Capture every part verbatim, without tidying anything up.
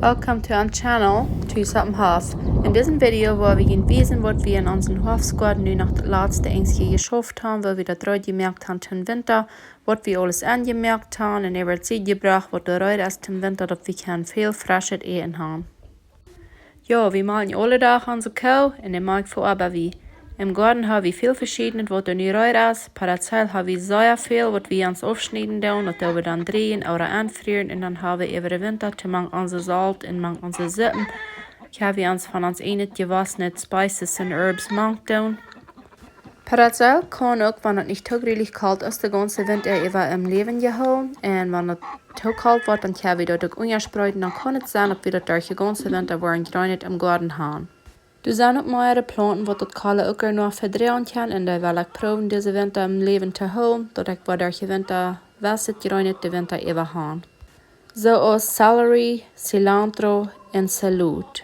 Welcome to our channel, Tus oppem Hoff. En disen Video woa wie junt wiesen, waut wie en onsen Hofsgoaden nu noch daut latste Enjstje jeschauft han, woo wie daut reed jemoakt han toom Winta, waut wie aules aunjemoakt han un äwa de Sied jebrocht, waut doa reed es toom Winta, daut wie kjennen väl freschet Äten han. Jo, wie malkjen aule Doag onse Koo un dee Malkj veoabeit wie. Em Goaden ha wie väl veschiednet, waut doa nu reed es. Parasol ha wie sea väl, waut wie ons aufschnieden doonen, daut doo wie dan dreien ooda aunfrieren un dan ha wie äwa de Winta to mank onse Solt un mank onse Sippen, kjenn wie ons von ons ieejnet jewossnet spices un herbs mank doonen. Parasol kaun uk, wan daut nich too jreslich kolt es, de gaunze Winta äwa em Läwen jehoolen. Un wan daut too kolt woat, dan kjenn wie daut uk unjaspreeden. Dan kaun et sennen, daut wie daut derch de gaunze Winta woaren jreenet em Goaden han. Doa sent uk mearere Plaunten, waut daut Kolde uk noch vedroagen kjennen. Un dee well ekj proowen, disen Winta em Läwen to hoolen, daut ekj woa derch de Winta waut jreenet de Winta äwa han. Soo aus celery, cilantro un Salot.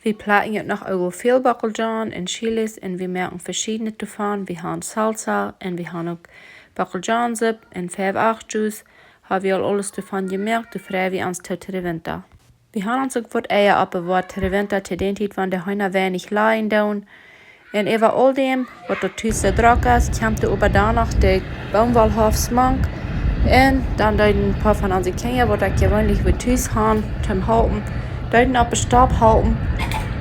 Wie plekjen uk noch äwa väl Bockeljonen un Chilis un wie moaken veschiednet doavon. Wie han Salsa un wie han uk Bockeljonensupp un fief acht Juice. Ha wie aul aules doavon jemoakt, doa frei wie ons too de Winta. Wie han ons uk waut Eia oppbewoat de Winta, to dän Tiet, wan de Heena weinich lajen doonen. Un äwa aul däm, waut doa tus soo drock es, kjemt doa oba dan noch de Boomwollhoafst mank. Un dan deeden een poa von onse Kjinja, waut ekj jeweenlich wia tus han toom halpen, deeden opp de Stap halpen,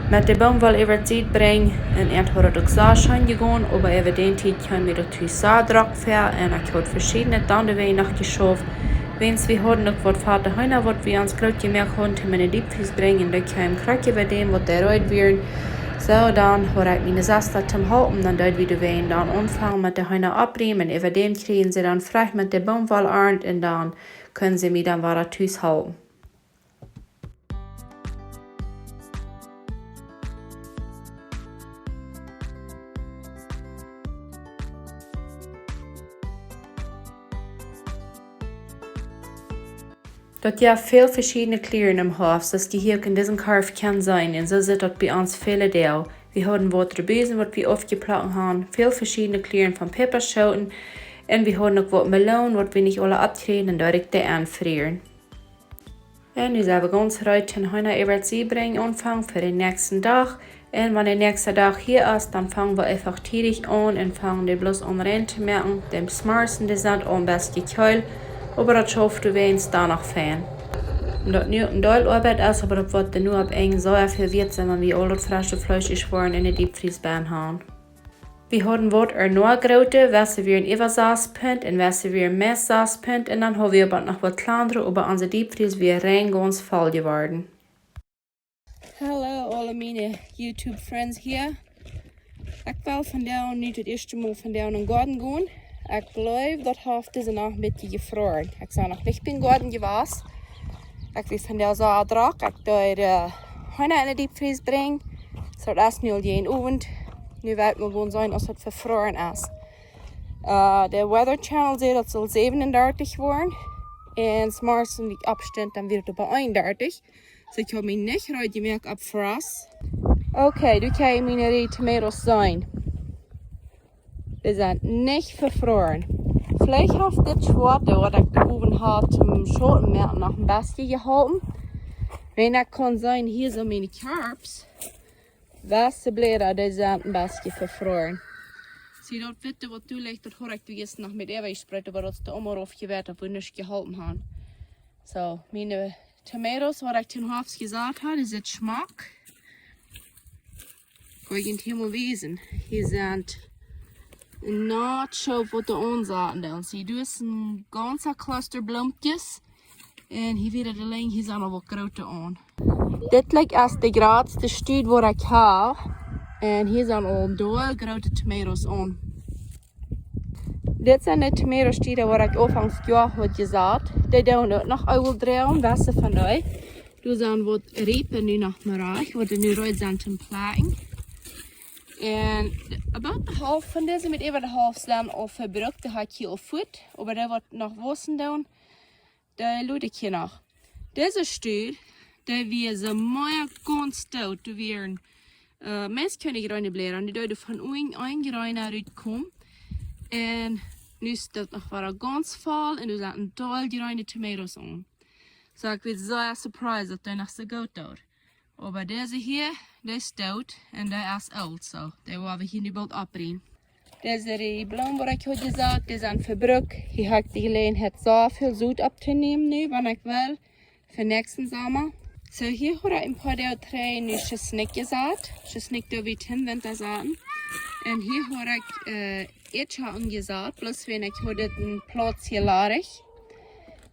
met de Boomwoll äwa de Sied brinjen. Un eent haud daut uk sea scheen jegonen, oba äwa dän Tiet kjeem mie daut tus sea drock väa un ekj haud veschiednet dan doawäajen noch jeschauft. Wiels wie hauden uk waut Fat Heena, waut wie ons groot jemoakt hauden, toom en de Deepfries brinjen. Dee kjeemen krakjt äwa däm, waut dee reed wieren. Soo, dan haud ekj miene Sesta toom halpen, dan deed wie doawäajen dan aunfangen met de Heena opprämen. Äwa däm kjrieejen see dan fresch met de Boomwoll arnt un dan kunnen see mie dan wada tus halpen. Daut jeft väl veschiedne Klieren em Hoaf, soo aus jie hia uk en disen Korf kjennen seenen. Un soo sitt daut bie ons väle Doag. Wie hauden waut Rebusen, waut wie aufjeplekjt han, väl veschiedne Klieren von Päpaschooten. Un wie hauden uk waut Melonen, waut wie nich aule oppkjrieejen, un doa rikj dee aunfrieren. Un nu sent wie gaunz reed, de Heena äwa de Sied brinjen aunfangen fa dän näakjsten Dach. Un wan de näakjste Dach hia es, dan fangen wie eefach tiedich aun un fangen dee bloos aun rein to moaken. De Smarsen, dee sent aul een bät kjeel, oba daut schauft doawäajen dan noch fein. Daut nu een Deel Oabeit es, oba daut woat dan nu opp een soo väl wieet sennen, wan wie aul daut fresche Fleesch es woaren en de Deepfries bie han. Wie hauden waut ea noch groote, waut wieren äwa sas Punt un waut wieren meist sas Punt. Un dan haud wie oba noch waut kjlandre, oba onse Deepfries wia rein gaunz voll jeworden. Hallo, aule miene YouTube friends hia. Ekj well vondoag nu daut ieeschte Mol vondoag en dän Goaden gonen. Ekj jleew, daut haft dise Nacht een bät jefroaren. Ekj sie noch nich biem Goaden jewast. Ekj sie vondoag soo drock. Ekj deed, eh, Heena en de Deepfries brinjen. Soo, daut es nu aul dän Owent. Nu woa wie mol gonen seenen, aus daut vefroaren es. Eh, de Weather Channel sajcht, daut saul säwenundartich woaren. Un Smarsen, wan ekj oppstunt, dan wia daut bie eenundartich. Soo, ekj haud mie nich reed jemoakt opp Frost. Okay, nu kjenn jie miene Tomatoes seenen. Dee sent nich vefroaren. Veleicht haft dit Schwoate, waut ekj doa bowen haud, toom Schauten moaken, noch een bät jeholpen. Wan ekj kaun seenen, hia soo miene Kjarps. Waut de Bläda, dee sent een bät vefroaren. See, daut witte, waut doa licht, daut haud ekj doa ieescht noch met äwajespreet, oba daut es doa aulemol aufjeweiht, daut woat nich jeholpen han. Soo, miene Tomatoes, waut ekj toom Hoafst jesat haud, dee sent schmock. Kaun ekj junt hia mol wiesen. Hia sent een Nacho, waut doa aunsaten. Dan see, doa es een gaunza Cluster Bloomkjes. Un hia wia de Lenj, hia sent aul waut groote aun. Dit lat es de jratste Stud, waut ekj hab. Un hia sent aul doa groote Tomatoes aun. Dit sent de Tomatoes, dee waut ekj aunfangs Joa haud jesat. Dee doonen uk noch eewel droagen, waut see von dee. Doa sent waut riepe nu noch mau rajcht, waut nu reed sent toom plekjen. Un about de Halft von dise, met äwa de Halft sent aul vebrukt, dee haud ekj hia aul fuat, oba dee waut noch wausen doonen, dee lot ekj hia noch. Dise Stud, dee wia soo mea gaunz doot. Doa wieren, äh, meist kjeene jreene Bläda. Un dee deeden von unjen een jreena rutkomen. Un nu es daut noch wada gaunz voll un doa sent een Deel jreene Tomatoes aun. Soo, ekj wia sea surprised daut dee noch soo goot deed. Oba dise hia, dee es doot un dee es oolt, soo dee woa wie hia nu boolt oppriemen. Dise Bloomen, waut ekj haud jesat, dee sent vebrukt. Hia hab ekj de Jeläajenheit, soo väl Sot opptonämen nu, wan ekj well, fa näakjsten Somma. Soo, hia haud ekj een poa Doag trigj nu Schesnikj jesat. Schesnikj doo wie em Winta saten. Un hia haud ekj, äh, Ätjeschoten jesat, bloos wiels ekj haud dit een Plauz hia ladich.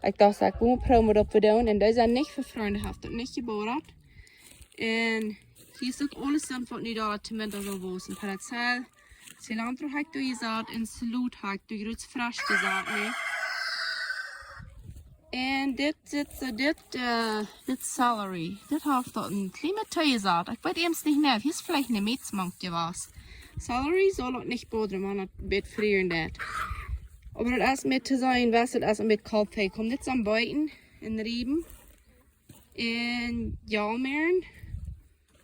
Ekj docht, ekj mott proowen waut opp to doonen. Un dee sent nich vefroaren, dee haft daut nich jebodat. Un hia es uk aules dan waut nu doa toom Winta saul wausen. Perazell, cilantro hab ekj doa jesat un Selot hab ekj doa jroz fresch jesat, nä. Un dit, dit, äh, dit, äh, dit celery, dit haft daut een kjlien bät too jesat. Ekj weet eemol nich mea, hia es veleicht eene Mietz mank jewast. Celery saul uk nich bodren, wan daut een bät frieren deit. Oba daut es mea to seenen, waut daut es een bät kolt väakomen. Dit sent Beeten un Riewen. Un Jalmäaren.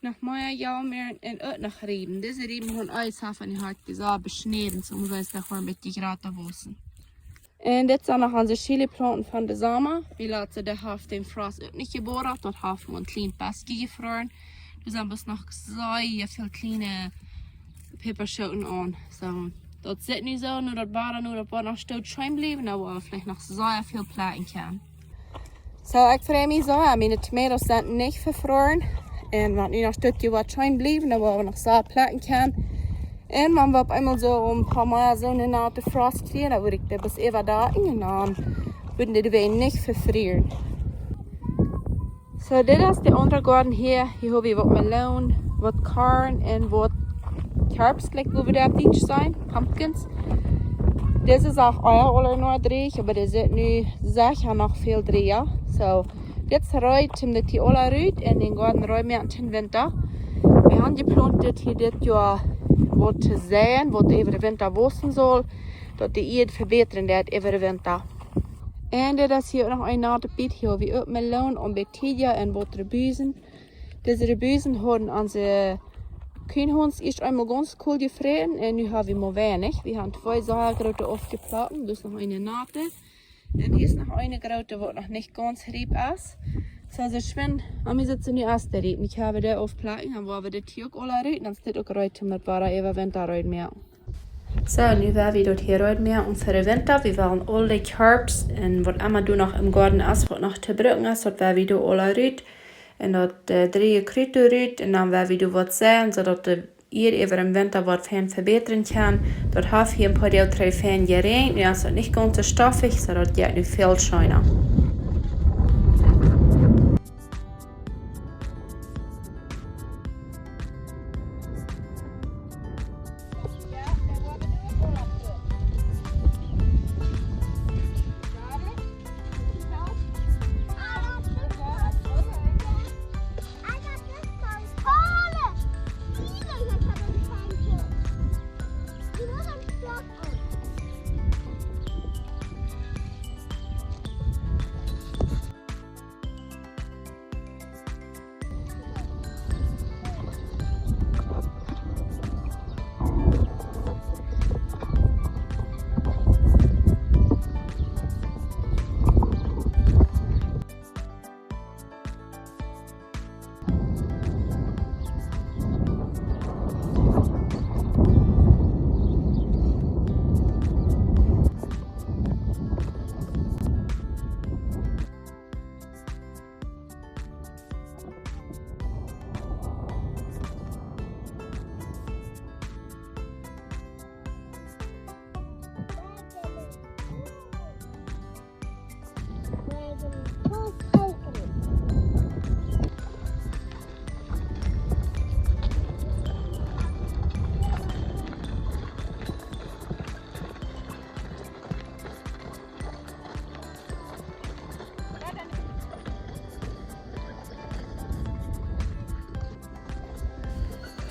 Noch mea Jalmäaren un uk noch Riewen. Dise Riewen haud ekj selfst aun de Haunt jesat, beschnäden, soo mott daut noch een bät jrata wausen. Un dit sent noch onse Chiliplaunten von dän Somma. Wie lat see, dee haft dän Frost uk nich jebodat, daut haft mau een kjlien bät jefroaren. Doa sent bloos noch sea väl kjliene Päpaschoten aun. Soo, daut sitt nu soo, nu daut Wada, nu daut Wada noch stoot scheen bliewen, dan woa wie veleicht noch sea väl plekjen kjennen. Soo, ekj frei mie soo, miene Tomatoes sent nich vefroaren. Un wan nu noch een Stekj waut scheen bliewen, dan woa wie noch sea plekjen kjennen. Un wan wie opp eemol soo een poa mol soo een nate Frost kjrieen, dan woa ekj dee bloos äwadakjen un dan woaren dee nich vefrieren. Soo, dit es de aundra Goaden hia. Hia hab wie waut Meloon, waut Korn un waut Kjarps, like, woo wie daut opp Dietsch sajen, pumpkins. Dise es uk aul aula noch drieech, oba dee sent nu secha noch väl drieeja. Soo, dit es reed, om dit hia aula rut un dän Goaden reed moaken fa dän Winta. Wie haben jeplont, dit hia dit Joa waut to seien, waut äwa dän Winta wausen saul, daut de Ieed vebätren deit äwa dän Winta. Un dit es hia uk noch een natet Bät, hia hab wie uk Meloon un Betija un waut Rebusen. Dise Rebusen hauden onse Kuahones ieescht eemol gaunz cool jefräten un nu hab wie mau weinich. Wie haben twee sea groote aufjeplekjt, dus noch eene nate. Un hia es noch eene groote, waut noch nich gaunz riep es. Soo, see schwind, aun mie sitt see nu aus de riep. Ekj hab dee aufplekjen, dan woa wie dit hia uk aula rut, dan es dit uk reed, om daut Wada äwa Winta reed moaken. Soo, nu woa wie daut hia reed moaken fa dän Winta. Wie wellen aul de Kjarps un waut emma doa noch em Goaden es, waut noch to brucken es, daut woa wie doa aula rut. Un daut, äh, drieeje Krut doa rut. Un dan woa wie doa waut seien, soo daut de Ieed äwa dän Winta waut fein vebätren kaun. Daut haft hia een poa Doag trigj fein jeräajent. Nu es daut nich gaunz soo stoffich, soo daut jeit nu väl scheena.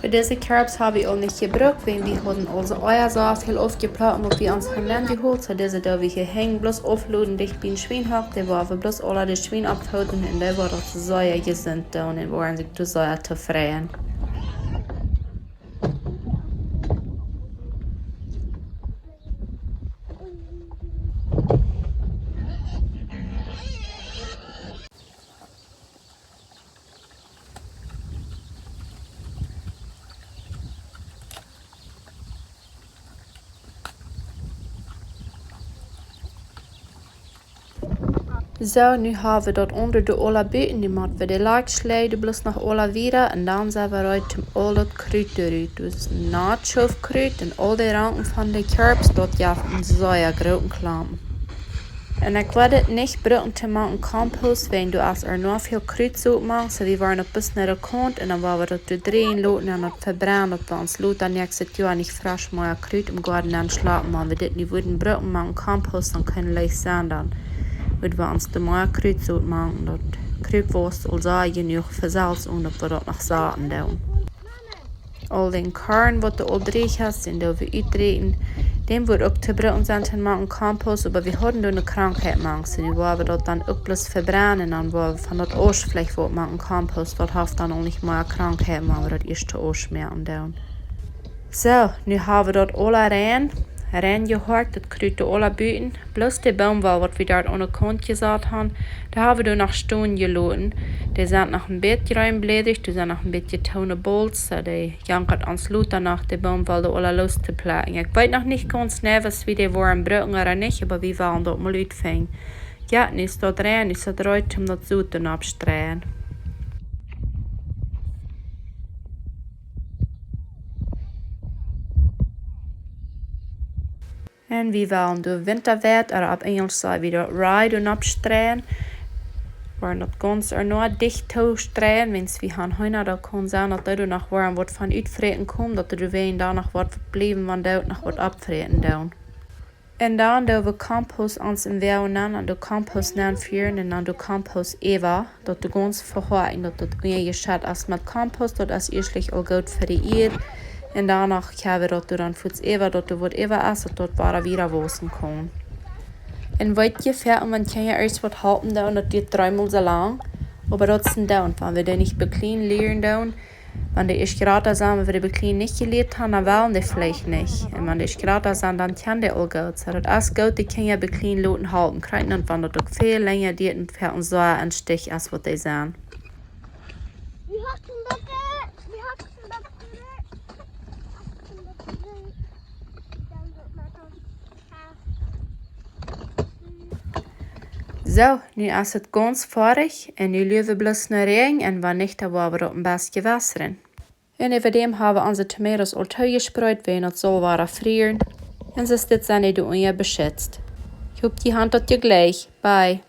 Fa dise Carrots hab wie aul nich jebrukt, wiels wie hauden aul soo ea soo väl aufjeplekjt, waut wie ons von dän jeholt. Soo dise doo wie hia henjen, bloos aufloden, dicht biem Schwienhock, dee woa wie bloos aula de Schwien oppfoodren un dee woaren daut sea jesunt doonen un woaren sikj doa sea tofräd. Soo, nu hab wie daut aundre doa aula buten, nu mott wie de Lakj schleiden, bloos noch aula wieda, un dan sent wie reed om aul daut Krut doa rut. Daut es Nachschub Krut un aul de Ranken von de Carrots, daut jeft een sea grooten Klompen. Un ekj wull dit nich brucken to moaken Kompost, wiels doa es ea noch väl Krut soo mank, soo wie woaren daut bloos no de Kaunt un dan woa wie daut doa dreien loten un daut vebrennen, daut wie ons lota näakjstet Joa nich fresch mea Krut em Goaden aunschlapen. Wan wie dit nu wudden brucken moaken Kompost, dan kunn leicht sennen, dan wudden wie ons doa mea Krut soo mank. Daut Krut woat aul sea jenuach fa selfst, onen daut wie daut noch saten doonen. Aul dän Korn, waut doa aul drieech es, dän doo wie utdrieejen. Dän wudd uk to brucken sennen to moaken Kompost, oba wie hauden doa eene Krankheit mank. Un nu woa wie daut dan uk bloos vebrennen, dan woa wie von daut Asch veleicht waut moaken Kompost. Daut haft dan uk nich mea Krankheit, wan wie daut ieeschte Asch moaken doonen. Soo, nu hab wie daut aula rein, rein jehoakt, daut Krut doa aula buten. Bloos de Boomwoll, waut wie doa aun de Kaunt jesat haben, dee hab wie doa noch stonen jeloten. Dee sent noch een bät jreunblädrich, dee sent noch een bät too ne Bolz, soo dee jankat ons lota noch, de Boomwoll doa aula loos to plekjen. Ekj weet noch nich gaunz nau, aus wie dee woaren brucken ooda nich, oba wie wellen daut mol utfinjen. Jo, nu es daut rein, nu es daut reed om daut Sot opptostreien. Un wie wellen doa Wintawiet, ooda opp Enjelsch saj wie daut Rye, oppstreien. Woaren daut gaunz ea noch dicht tostreien, wiels wie haben Heena, daut kaun sennen, daut dee doa noch woaren waut von utfräten komen, daut doa wan dan noch waut bliewen, wan dee uk noch waut oppfräten doonen. Un dan doo wie Kompost aun em Woagen nenn, un doo Kompost nenn fieren, un dan doo Kompost äwa, daut dee gaunz vehoaken, daut daut unjajeschett es met Kompost, daut es ieeschtlich aul goot fa de Ieed. Un dan noch kjrie wie daut doa dan fuaz äwa, daut doa waut äwa es, daut daut wada wieda wausen kaun. Un weet jie, fa wan Kjinja ieescht waut halpen doonen, daut diet dreemol soo lang. Oba daut es een Doonen, wan wie dee nich bekjlienen lieren doonen, wan dee ieescht jrata sent, wan wie dee bekjlienen nich jelieet haben, dan wellen dee veleicht nich. Un wan dee ieescht jrata sent, dan kjennen dee aul goot. Soo, daut es goot, de Kjinja bekjlienen loten halpen kjrieen, un wan daut uk väl lenja diet un fa ons soo een Stich es waut dee sent. Soo, nu es et gaunz foadich un nu luaren wie bloos no Räajen un wan nich, dan woa wie daut een bät wässren. Un äwa däm hab wie onse Tomatoes aul toojespreet, wiels daut saul wada frieren. Un soo es dit, sent dee doa unja beschitzt. Ekj hop, jie haben daut jlikj. Bye.